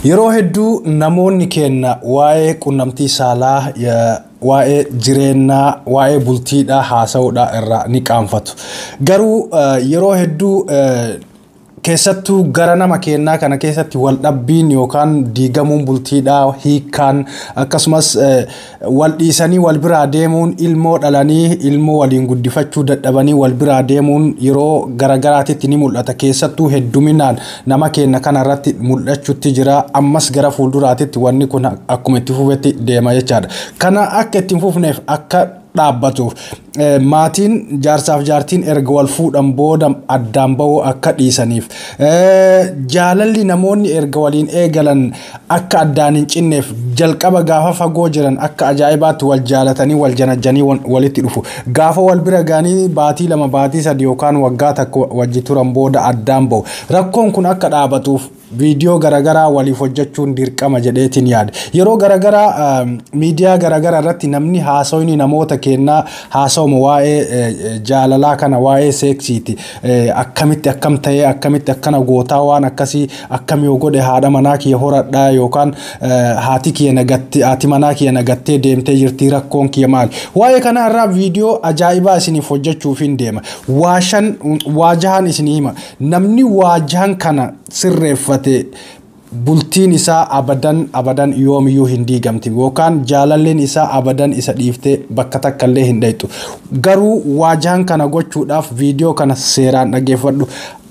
Yeroo hedduu namoonni keenya waa'ee qunnamtii saalaa, waa'ee jireenyaa, waa'ee bultiidhaa haasa'uudhaa irraa ni qaanfatu. Garuu yeroo hedduu keessattuu gara nama keenyaa kana keessatti wal dhabbiin yookaan diigamuun bultiidhaa, hiikkaan, akkasumas wal dhiisanii wal biraa deemuun, ilmoo dhalanii ilmoo waliin guddifachuu dadhabanii wal biraa deemuun yeroo garagaraatitti ni mul'ata. Keessattuu hedduminaan nama keenya kana irratti mul'achuutti jira. Ammas gara fuulduraatitti wanni kun akkuma itti fufetti deema jechaadha. Kana akka itti hin fufneef, akka dhaabbatuuf, maatiin jaarsaaf jaartiin erga wal fuudhan booda addaan ba'uu akka dhiisaniif, jaalalli namoonni erga waliin eegalan akka addaan hin cinneef, jalqaba gaafa fagoo jiran akka ajaa'ibaatti wal jaalatanii wal janajjanii walitti dhufu. Gaafa wal bira ga'anii baatii 2, baatii 3 yookaan waggaa 1 wajji turan booda addaan ba'u. Rakkoon kun akka dhaabatuuf viidiyoo garagaraa waliif hojjechuun dirqama jedheetiin yaada. Yeroo garagaraa miidiyaa garagaraa irratti namni haasawni namoota kennaa haasawuma waa'ee jaalalaa kana, waa'ee seeksiiti. Akkamitti akkam ta'ee, akkamitti akkana gootaa, waan akkasii akkam yoo godhe haadha manaa kiyya horadhaa, yookaan haati kiyya nagattee, haati manaa kiyya nagattee deemtee jirti, rakkoon kiyya maali? Waa'ee kana irraa viidiyoo ajaa'ibaa isiniif hojjechuuf hin deema. Waa shan, waa jahan isinii hima. Namni waa jahan kana sirreeffate bultiin isaa abadan abadan yoomiyyuu hin diigamti, yookaan jaalalleen isaa abadan isa dhiiftee bakka takka illee hin dhayxu. Garuu waa jahan kana gochuudhaaf viidiyoo kana seeraan dhaggeeffadhu.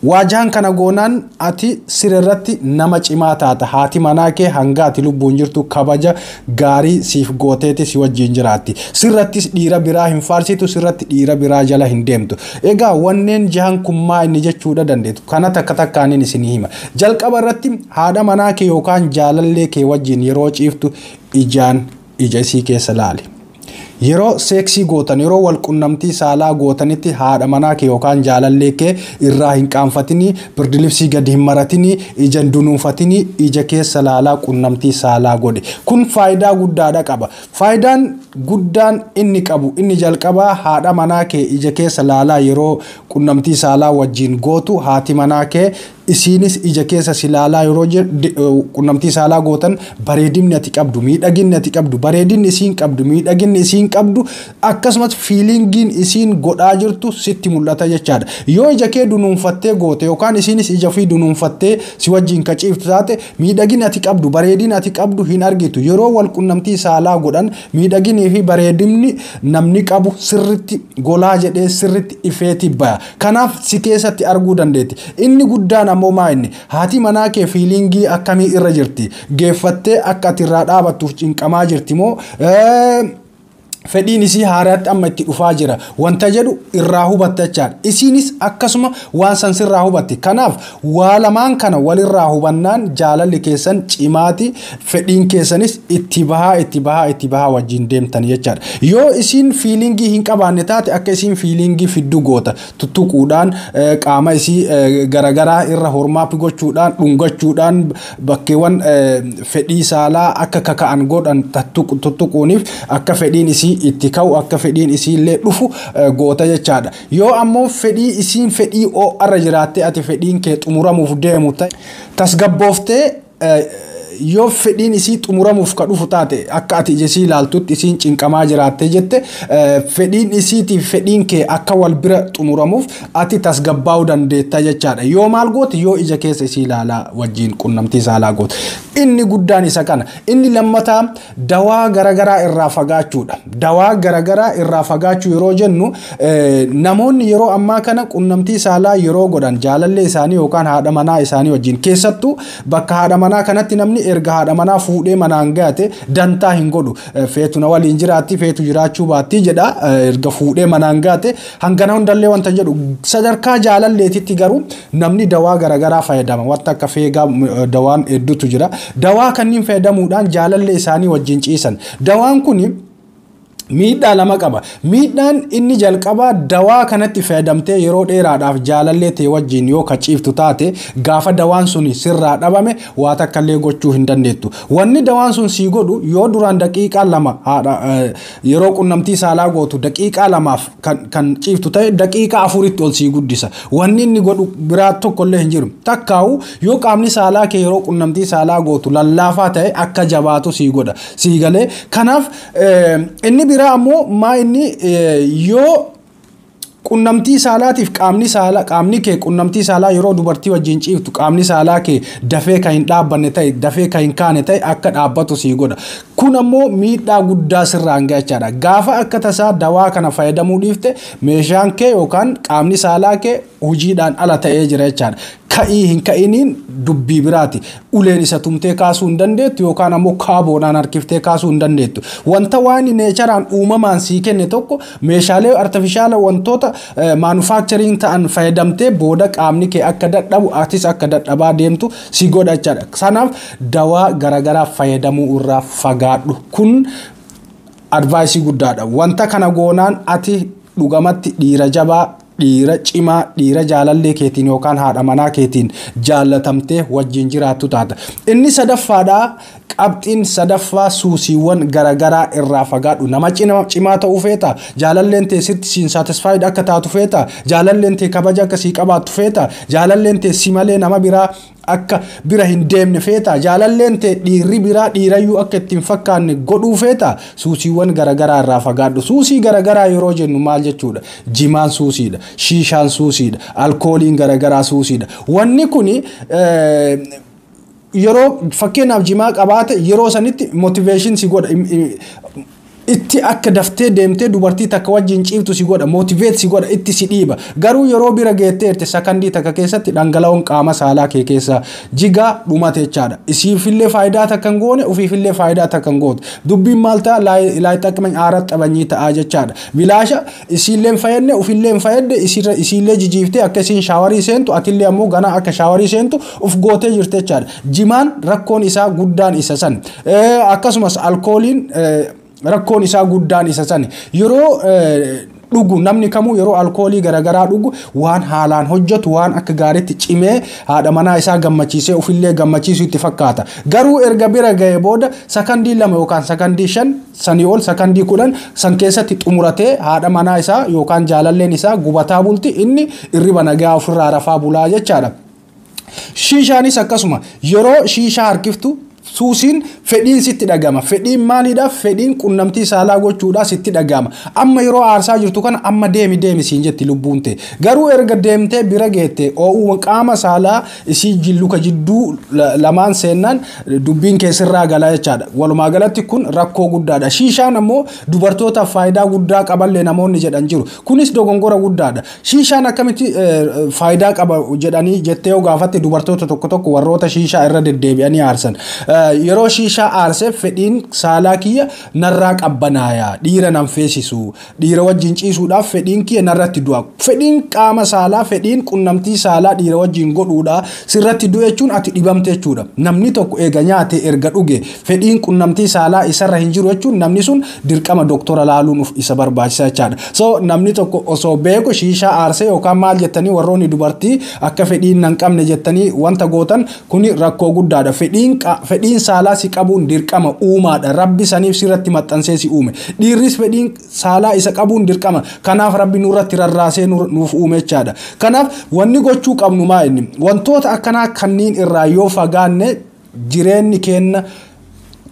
Waa jahan kana goonaan ati sirriitti nama cimaa taata. Haati manaa kee hanga ati lubbuun jirtu kabaja gaarii siif gooteeti si wajjin jiraatti. Sirrattis dhiira biraa hin faarsitu, sirratti dhiira biraa jala hin deemtu. Egaa wanneen jahan kun maa inni jechuudha dandeetu. Kana takka takkaanin isinii hima. Jalqaba irratti haadha manaa kee yookaan jaalallee kee wajjin yeroo ciiftu ijaan ija isii keessa laali. Yeroo seeksii gootan, yeroo wal qunnamtii saalaa gootanitti haadha manaa kee yookaan jaalallee kee irraa hin qaanfatinii, birdilibsii gadi hin maratinii, ija hin dunuunfatinii, ija keessa laalaa qunnamtii saalaa godhi. Kun faayidaa guddaadha qaba. Faayidaan guddaan inni qabu inni jalqabaa, haadha manaa kee ija keessa laalaa yeroo qunnamtii saalaa wajjin gootu, haati manaa kee isiinis ija keessa si laalaa yeroo qunnamtii saalaa gootan, bareedinni ati qabdu, miidhaginni ati qabdu, bareedinni isiin qabdu, miidhaginni isiin qabdu, akkasumas feelingiin isiin godhaa jirtu sitti mul'ata jechaadha. Yoo ija kee dunuunfattee goote yookaan isiinis ija ofii dunuunfattee si wajjin kaciiftu taate, miidhagina ati qabdu, bareedina ati qabdu hin argitu. Yeroo wal qunnamtii saalaa godhan miidhaginii fi bareedinni namni qabu sirritti golaa jedhee sirritti ifeeti baya. Kanaaf si keessatti arguu dandeetti. Inni guddaan ammoo maa inni? Haati manaa kee feelingii akkamii irra jirti? Geeffattee akka ati irraa dhaabattuuf cinqamaa jirti moo fedhiin isii haaraatti amma itti dhufaa jira wanta jedhu irraa hubatta jechaadha. Isiinis akkasuma waan san sirraa hubatti. Kanaaf waa lamaan kana walirraa hubannaan jaalalli keessan cimaati, fedhiin keessanis itti bahaa, itti bahaa, itti bahaa wajjin deemtan jechaadha. Yoo isiin feelingii hin qabaanne taate, akka isiin feelingii fiddu goota. Tuttuquudhaan, qaama isii garagaraa irra hormaappi gochuudhaan, dhungachuudhaan, bakkeewwan fedhii saalaa akka kaka'an godhan tuttuquuniif akka fedhiin isii itti ka'u, akka fedhiin isii illee dhufu goota jechaadha. Yoo ammoo fedhii isiin fedhii ho'arra jiraattee ati fedhiin kee xumuramuuf deemu ta'e, tasgabbooftee yoo fedhiin isii xumuramuuf ka dhufu taate, akka ati ija isii ilaaltutti isiin cinqamaa jiraattee jette, fedhiin isiitiif fedhiin kee akka wal bira xumuramuuf ati tasgabbaa'uu dandeetta jechaadha. Yoo maal goote? Yoo ija keessa isii ilaalaa wajjin qunnamtii saalaa goote. Inni guddaan isa kana. Inni lammataa dawaa garagaraa irraa fagaachuudha. Dawaa garagaraa irraa fagaachuu yeroo jennu, namoonni yeroo ammaa kana qunnamtii saalaa yeroo godhan jaalallee isaanii yookaan haadha manaa isaanii wajjin, keessattuu bakka haadha manaa kanatti namni erga haadha manaa fuudhee manaan gahate dantaa hin godhu. Feetu na waliin jiraatti, feetu jiraachuu baatti jedha. Erga fuudhee manaan gahate hangana hundallee wanta jedhu. Sadarkaa jaalalleetitti garuu namni dawaa garagaraa fayyadama. Wanta akka feegaa dawaan hedduutu jira. Dawaa kanneen fayyadamuudhaan jaalallee isaanii wajjin ciisan. Dawaan kuni Miidhaa lama qaba. Miidhaan inni jalqabaa, dawaa kanatti fayyadamtee yeroo dheeraadhaaf jaalallee ta'e wajjin yoo ka ciiftu taate, gaafa dawaan sun sirraa dhabame waa takkallee gochuu hin dandeettu. Wanni dawaan sun sii godhu, yoo duraan daqiiqaa 2 haadha yeroo qunnamtii saalaa gootu daqiiqaa 2f kan ciiftu ta'e, daqiiqaa 4tti ol sii guddisa. Wanni inni godhu biraa tokkollee hin jiru. Takkaa'u yoo qaamni saalaa kee yeroo qunnamtii saalaa gootu lallaafaa ta'e, akka jabaatu sii godha. Sii galee? Kanaaf inni biraa ammoo maa inni, yoo qunnamtii saalaatiif qaamni saalaa, qaamni kee qunnamtii saalaa yeroo dubartii wajjin ciiftu qaamni saalaa kee dafee kan hin dhaabbanne ta'e, dafee kan hin kaane ta'e, akka dhaabbatu sii godha. Kun ammoo miidhaa guddaa sirraan ga'a jechaadha. Gaafa akka tasaa dawaa kana fayyadamuu dhiifte, meeshaan kee yookaan qaamni saalaa kee hojiidhaan ala ta'ee jira jechaadha. Ka'ii hin ka'iniin dubbii biraati. Uleen isa tumtee kaasuu hin dandeettu yookaan ammoo kaaboodhaan harkiftee kaasuu hin dandeettu. Wanta waan naturaan uumamaan sii kenne tokko meeshaalee artificial, wantoota manufacturing ta'an fayyadamtee booda qaamni kee akka dadhabu, atis akka dadhabaa deemtu si godha jechaadha. Kanaaf dawaa garaagaraa fayyadamuu irraa fagaadhu. Kun advice guddaadha. Wanta kana goonaan ati dhugamatti dhiira jabaa, dhiira cimaa, dhiira jaalallee keetiin yookaan haadha manaa keetiin jaallatamtee wajjin jiraattu taata. Inni sadaffaadhaa, qabxiin sadaffaa, suusiiwwan garaagaraa irraa fagaadhu. Nama cimaa ta'uu feeta? Jaalalleen tee sitti siin satisfied akka taatu feeta? Jaalalleen tee kabaja akka sii qabaattu feeta? Jaalalleen tee si malee nama biraa akka bira hin deemne feeta? Jaalalleen tee dhiirri biraa dhiirayyuu akka ittiin fakkaanne godhuu feeta? Suusiiwwan garaagaraa irraa fagaadhu. Suusii garaagaraa yeroo jennu maal jechuudha? Jimaan suusiidha, shiishaan suusiidha, alkooliin garaagaraa suusiidha. Wanni kuni yeroo fakkeenyaaf jimaa qabaate, yeroo sanitti motivation si godha, itti akka daftee deemtee dubartii takka wajjin ciiftu si godha, motivate si godha, itti si dhiiba. Garuu yeroo bira geetteerte sakandii 1 keessatti dhangala'oon qaama saalaa kee keessa jigaa dhumate jechaadha. Isiifillee faayidaa takka hin goone, ufiifillee faayidaa takka hin gootu. Dubbiin maal ta'a? Laayixaqmany aaraa xabanyii ta'a jechaadha. Bilaasha isiillee hin fayyadne, ufillee hin fayyadde. Isiillee jijiiftee akka isiin shower seentu, atillee ammoo ganaa akka shower seentu uf gootee jirte jechaadha. Jimaan rakkoon isaa guddaan isa san. Akkasumas alkooliin rakkoon isaa guddaan isa sani. Yeroo dhugu, namni kamuu yeroo alkoolii garaagaraa dhugu waan haalaan hojjetu, waan akka gaariitti cimee haadha manaa isaa gammachiisee ofillee gammachiisuu itti fakkaata. Garuu erga bira ga'e booda sakandii 2 yookaan sakandii 5, sanii ol sakandii 10 san keessatti xumuratee haadha manaa isaa yookaan jaalalleen isaa gubataa bulti, inni irriba nagaa ofirraa rafaa bulaa jechaadha. Shiishaanis akkasuma. Yeroo shiishaa harkiftu suusiin fedhiin sitti dhagama. Fedhiin maaliidhaaf? Fedhiin qunnamtii saalaa gochuudhaaf sitti dhagama. Amma yeroo aarsaa jirtu kana amma deemi deemi siin jetti lubbuun ta'e. Garuu erga deemtee bira geette, oo'uu qaama saalaa isii jilluka jidduu lamaan seennaan dubbiin keessirraa galaa jechaadha. Walumaa galatti kun rakkoo guddaadha. Shiishaan ammoo dubartootaaf faayidaa guddaa qaballee namoonni jedhan jiru. Kunis dogongora guddaadha. Shiishaan akkamitti faayidaa qaba jedhanii jettee yoo gaafatte, dubartoota tokko tokko warroota shiishaa irra deddeebi'anii aarsan, yeroo shiishaa aarsee fedhiin saalaa kiyya narraa qabbanaaya, dhiira nan feesisu, dhiira wajjin ciisuudhaaf fedhiin kiyya narratti du'a. Fedhiin qaama saalaa, fedhiin qunnamtii saalaa dhiira wajjin godhuudha sirratti du'e jechuun ati dhibamte jechuudha. Namni tokko eega nyaate, erga dhuge fedhiin qunnamtii saalaa isarra hin jiru jechuun namni sun dirqama doktora laaluun isa barbaachisa jechaadha. So namni tokko osoo beeku shiishaa aarsee yookaan maal jettanii, warroonni dubartii akka fedhiin nan qabne jettanii wanta gootan, kuni rakkoo guddaadha. Fedhiin saalaa si qabuun dirqama uumaadha. Rabbi saniif sirratti maxxansee si uume. Dhiirris fedhiin saalaa isa qabuun dirqama. Kanaaf Rabbi nurratti rarraasee nuuf uume jechaadha. Kanaaf wanni gochuu qabnu maa inni? Wantoota akkanaa kanneen irraa yoo fagaanne, jireenyi keenya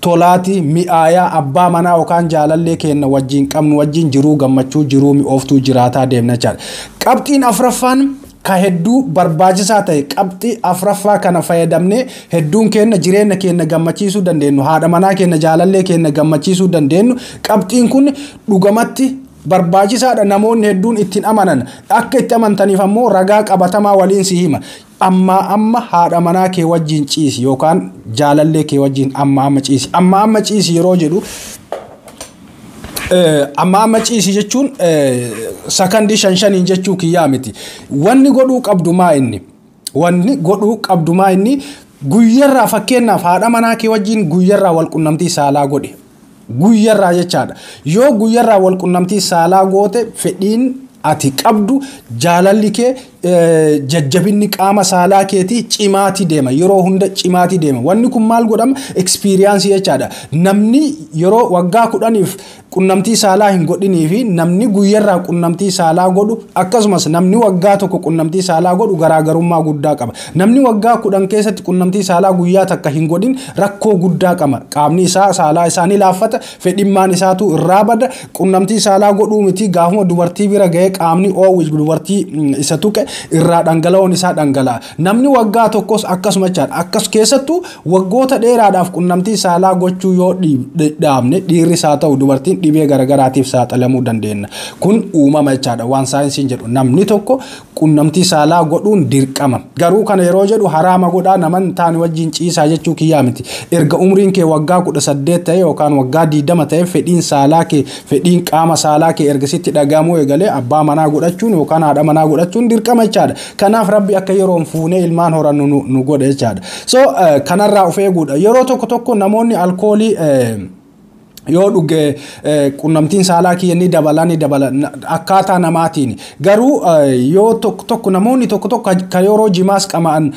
tolaati mi'aayaa, abbaa manaa yookaan jaalallee keenya wajjin qabnu wajjin jiruu gammachuu, jiruu mi'ooftuu jiraataa deemna jechaadha. Qabxiin afraffaan ka hedduu barbaachisaa ta'e, qabxii afraffaa kana fayyadamnee hedduun keenya jireenya keenya gammachiisuu dandeenyu, haadha manaa keenya, jaalallee keenya gammachiisuu dandeenyu. Qabxiin kun dhugamatti barbaachisaadha. Namoonni hedduun ittiin amanan. Akka itti amantaniif ammoo ragaa qabatamaa waliin si hima. Amma amma haadha manaa kee wajjin ciisi yookaan jaalallee kee wajjin amma amma ciisi. Amma amma ciisi yeroo jedhu, amma amma ciisi jechuun sakandii shan shaniin jechuu kiyyaa miti. Wanni godhuu qabdu maa inni? Wanni godhuu qabdu maa inni? Guyyarraa fakkeenyaaf haadha manaa kee wajjin guyyarraa wal qunnamtii saalaa godhi. Guyyarraa jechaadha. Yoo guyyarraa wal qunnamtii saalaa goote, fedhiin ati qabdu, jaalalli kee, jajjabinni qaama saalaa keetii cimaatii deema. Yeroo hunda cimaatii deema. Wanni kun maal godhama? Experience jechaadha. Namni yeroo waggaa 10f qunnamtii saalaa hin godhinii fi namni guyyarraa qunnamtii saalaa godhu, akkasumas namni waggaa 1 qunnamtii saalaa godhu garaagarummaa guddaa qaba. Namni waggaa 10 keessatti qunnamtii saalaa guyyaa takka hin godhin rakkoo guddaa qaba. Qaamni isaa saalaa isaa ni laaffata, fedhimmaan isaatu irraa bada. Qunnamtii saalaa godhuu miti, gaafuma dubartii bira ga'ee qaamni oowwi dubartii isa tuqe irraa dhangala'oon isaa dhangala'a. Namni waggaa 1s akkasuma jechaadha. Akkas keessattuu waggoota dheeraadhaaf qunnamtii saalaa gochuu yoo dhaabne, dhiirris haa ta'u dubartiin, dhibee garagaraatiif saaxilamuu dandeenya. Kun uumama jechaadha, waan saayinsiin jedhu. Namni tokko qunnamtii saalaa godhuun dirqama. Garuu kana yeroo jedhu haraama godhaa, nama hin taane wajjin ciisaa jechuu kiyyaa miti. Erga umriin kee waggaa 18 ta'e yookaan waggaa 20 ta'e, fedhiin saalaa kee, fedhiin qaama saalaa kee erga sitti dhagahamuu eegalee, abbaa manaa godhachuun yookaan haadha manaa godhachuun dirqama jechaadha. Kanaaf Rabbi akka yeroon fuunee ilmaan horannu nu godhe jechaadha. So kanarraa of eeguudha. Yeroo tokko tokko namoonni alkoolii yoo dhuge qunnamtiin saalaa kiyya ni dabala, ni dabala akkaataa namaatiin. Garuu yoo tokko tokko, namoonni tokko tokko ka yeroo jimaas qama'an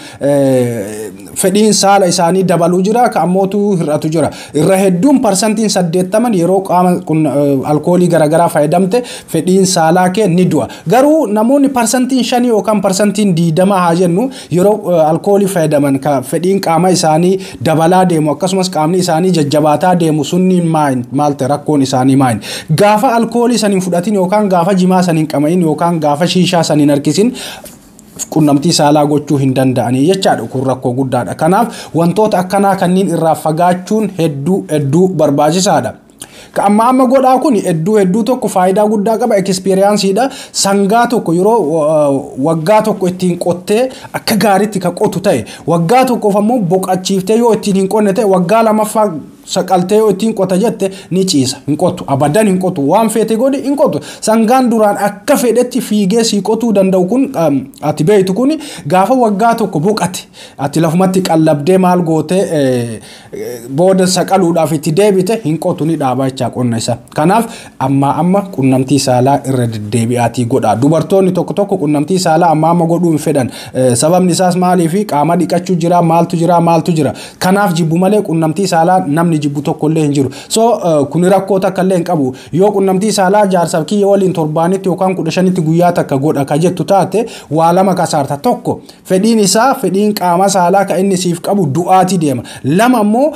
fedhiin saala isaanii dabaluu jira, ka ammootu hir'atu jira. Irra hedduun 80% yeroo qaama alkoolii garaagaraa fayyadamte fedhiin saalaa kee ni du'a. Garuu namoonni 5% yookaan 20% haa jennu yeroo alkoolii fayyadaman ka fedhiin qaama isaanii dabalaa deemu, akkasumas qaamni isaanii jajjabaataa deemu sunniin maal maal ta'e? Rakkoon isaanii maal? Gaafa alkoolii san hin fudhatin yookaan gaafa jimaa san hin qama'in yookaan gaafa shiishaa san hin harkisin qunnamtii saalaa gochuu hin danda'anii jechaadha. Kun rakkoo guddaadha. Kanaaf wantoota akkanaa kanneen irraa fagaachuun hedduu hedduu barbaachisaadha. Ka amma amma godhaa kun hedduu hedduu tokko faayidaa guddaa qaba, experienceiidha. Sangaa tokko yeroo waggaa 1 ittiin qottee akka gaariitti ka qotu ta'e, waggaa 1f ammoo boqachiiftee yoo ittiin hin qonne ta'e, waggaa lammaffaa saqaltee yoo ittiin qota jette ni ciisa. Hin qotu, abadan hin qotu. Waan feete godhi, hin qotu. Sangaan duraan akka fedhetti fiigee sii qotuu danda'u kun, ati beeytu kun, gaafa waggaa 1 boqate, ati lafumatti qallabdee maal gootee booda saqaluudhaaf itti deebite, hin qotu, ni dhaabaa jechaa qonna isa. Kanaaf ammaa amma qunnamtii saalaa irra deddeebi'aatii godha. Dubartoonni tokko tokko qunnamtii saalaa ammaa amma godhuu hin fedhan. Sababni isaas maaliifi? Qaama dhiqachuu jira, maaltu jira, maaltu jira. Kanaaf jibbu malee qunnamtii saalaa namni jibbu tokko illee hin jiru. So kuni rakkoo takka illee hin qabu. Yoo qunnamtii saalaa jaarsaaf kiyya waliin torbaanitti yookaan 15tti guyyaa takka godha ka jettu taate, waa lama kasaarta. Tokko, fedhiin isaa, fedhiin qaama saalaa ka inni siif qabu du'aatii deema. Lama ammoo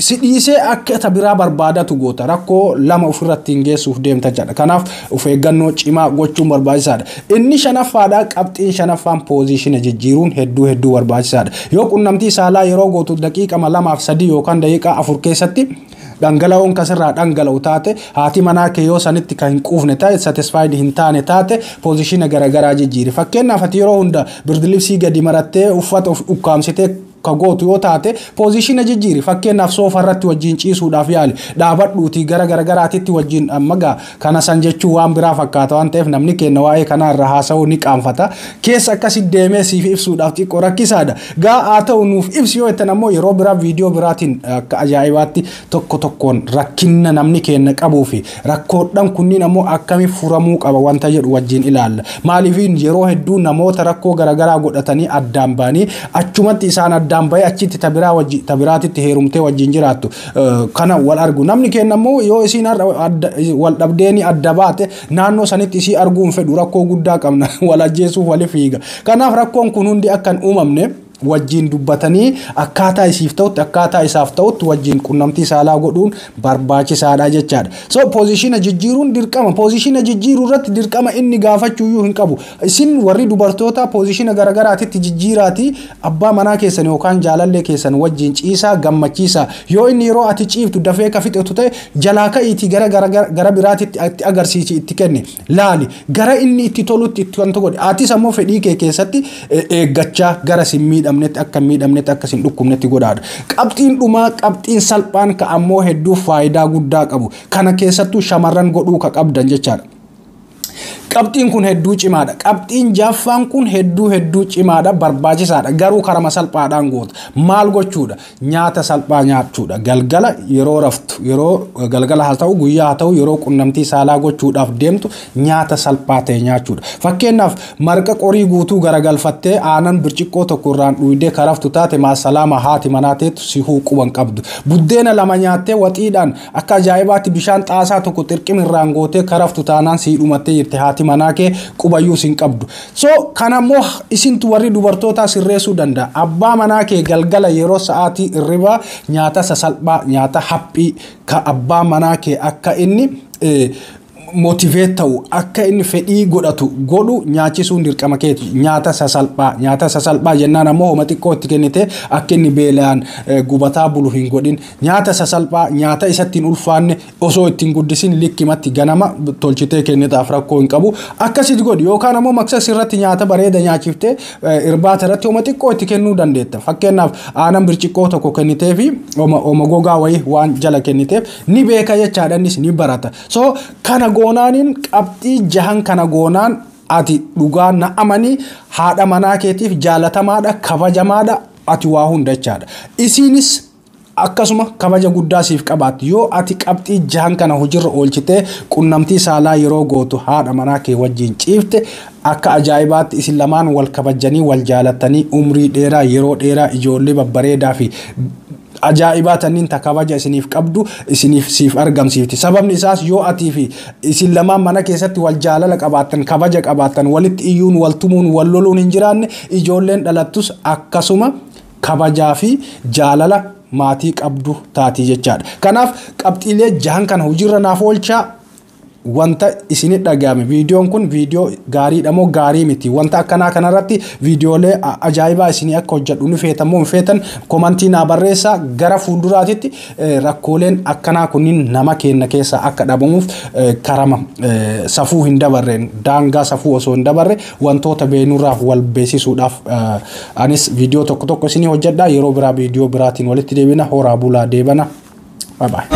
si dhiisee akka ta biraa barbaadatu goota. Rakkoo lama ofirratti hin geessuuf deemta jedha. Kanaaf of eeggannoo cimaa gochuun barbaachisaadha. Inni shanaffaadha, qabxiin shanaffaan position jijjiiruun hedduu hedduu barbaachisaadha. Yoo qunnamtii saalaa yeroo gootu daqiiqama 2f 3 yookaan daqiiqaa 4 keessatti dhangala'oon kasirraa dhangala'u taate, haati manaa kee yoo sanitti kan hin quufne ta'e, satisfied hin taane taate, position garaagaraa jijjiiri. Fakkeenyaaf, ati yeroo hunda birdilibsii gadi marattee uffata of ukkaamsitee ka gootu yoo taate, position jijjiiri. Fakkeenyaaf, soofa irratti wajjin ciisuudhaaf yaali. Dhaabadhuutii gara garagaraatitti wajjin. Amma kana san jechuun waan biraa fakkaata waan ta'eef, namni keenya waa'ee kanaa irra haasa'uu ni qaanfata. Keessa akkasi deemee siif ibsuudhaaf xiqqoo rakkisaadha. Gaa haa ta'u, nuuf ibsi yoo jettan ammoo, yeroo biraa viidiyoo biraatiin akka ajaa'ibaatti tokko tokkoon rakkinna namni keenya qabuu fi rakkoodhaan kunniin ammoo akkamiin furamuu qaba wanta jedhu wajjin ilaalla. Maaliif? Yeroo hedduu namoota rakkoo garaagaraa godhatanii addaan ba'anii, achumatti isaan addaan bahee achitti tabiraa wajji tabiraatitti heerumtee wajjin jiraattu kana wal argu. Namni keenya immoo yoo isiin wal dhabdeeni adda baate, naannoo sanitti isii arguu hin fedhu. Rakkoo guddaa qabna, wal ajjeesuuf wali fiiga. Kanaaf rakkoon kun hundi akka hin uumamne wajjin dubbatanii akkaataa isiif ta'utti, akkaataa isaaf ta'utti wajjin qunnamtii saalaa godhuun barbaachisaadha jechaadha. So position jijjiiruun dirqama. Position jijjiiruu irratti dirqama inni gaafachuuyyuu hin qabu. Isin warri dubartoota position garagaraatitti jijjiiraatii abbaa manaa keessan yookaan jaalallee keessan wajjin ciisaa, gammachiisaa. Yoo inni yeroo ati ciiftu dafee ka fixatu ta'e, jalaa ka'iitii gara biraatitti itti agarsiisi, itti kenni. Laali, gara inni itti tolutti itti wanta godhe. Atis ammoo fedhii kee keessatti eeggachaa gara sin miidhamnetti, akka hin miidhamnetti, akka sin dhukkubnetti godhaadha. Qabxiin dhumaa, qabxiin salphaan ka ammoo hedduu faayidaa guddaa qabu. Kana keessattuu shamarran godhuu ka qabdan jechaadha. Qabxiin kun hedduu cimaadha. Qabxiin jaffaan kun hedduu hedduu cimaadha, barbaachisaadha. Garuu karama salphaadhaan goota. Maal gochuudha? Nyaata salphaa nyaachuudha. Galgala yeroo raftu, yeroo galgala haa ta'u guyyaa haa ta'u, yeroo qunnamtii saalaa gochuudhaaf deemtu nyaata salphaa ta'e nyaachuudha. Fakkeenyaaf marqa qorii guutuu garagalfattee aanan birciqqoo tokko irraan dhuydee karaftu taate, maasalaama, haati manaa teetu si quban qabdu. Buddeena lama nyaattee waxiidhaan akka ajaa'ibaatti bishaan xaasaa tokko xirqim irraan gootee karaftu taanaan sii dhumattee jirte, haati manaa kee qubayyuu sin qabdu. So kanammoo isintu warri dubartootaa sirreessuu danda'a. Abbaa manaa kee galgala yeroo sa'aatii irribaa nyaata sasalphaa, nyaata haphii ka abbaa manaa kee akka inni motivate ta'u, akka inni fedhii godhatu godhu nyaachisuun dirqama keeti. Nyaata sasalphaa, nyaata sasalphaa jennaan ammoo homa xiqqoo itti kennite akka inni beelaan gubataa bulu hin godhin. Nyaata sasalphaa, nyaata isatti hin ulfaanne, osoo ittiin guddisin likkimatti ganama tolchitee kennitaaf, rakkoo hin qabu. Akkasitti godhi. Yookaan ammoo maksas irratti nyaata bareeda nyaachiftee irbaata irratti homa xiqqoo itti kennuu dandeetta. Fakkeenyaaf aanan birciqqoo tokko kennitee fi homa gogaa wayii waan jala kenniteef ni beeka jechaadha, innis ni barata. So kana goonaaniin, qabxii jahan kana goonaan, ati dhugaa na amanii, haadha manaa keetiif jaalatamaadha, kabajamaadha, ati waa hunda jechaadha. Isiinis akkasuma kabaja guddaa siif qabaatti yoo ati qabxii jahan kana hojiirra oolchitee qunnamtii saalaa yeroo gootu haadha manaa kee wajjin ciifte. Akka ajaa'ibaatti isin lamaan wal kabajanii, wal jaalattanii, umrii dheeraa, yeroo dheeraa, ijoollee babbareedaa fi ajaa'ibaa tanniin ta kabaja isiniif qabdu isiniif siif argamsiifti. Sababni isaas yoo atii fi isin lamaan mana keessatti wal jaalala qabaattan, kabaja qabaattan, walitti iyyuun, wal tumuun, wal loluun hin jiraanne, ijoolleen dhalattus akkasuma kabajaa fi jaalala maatii qabdu taatii jechaadha. Kanaaf qabxiilee jahan kana hojiirra naaf oolchaa. Wanta isinit dhagahame, viidiyoon kun viidiyoo gaariidha moo gaarii miti? Wanta akkanaa kanarratti viidiyoolee ajaa'ibaa isinii akka hojjedhu ni feetan moo hin feetan? Komantii naa barreessaa. Gara fuulduraatitti rakkooleen akkanaa kunniin nama keenya keessa akka dhabamuuf karama safuu hin dabarreen, daangaa safuu osoo hin dabarre, wantoota beenurraaf wal beeksisuudhaaf anis viidiyoo tokko tokko isinii hojjedha. Yeroo biraa viidiyoo biraatiin walitti deebina. Horaa bulaa, deebana. Bye bye.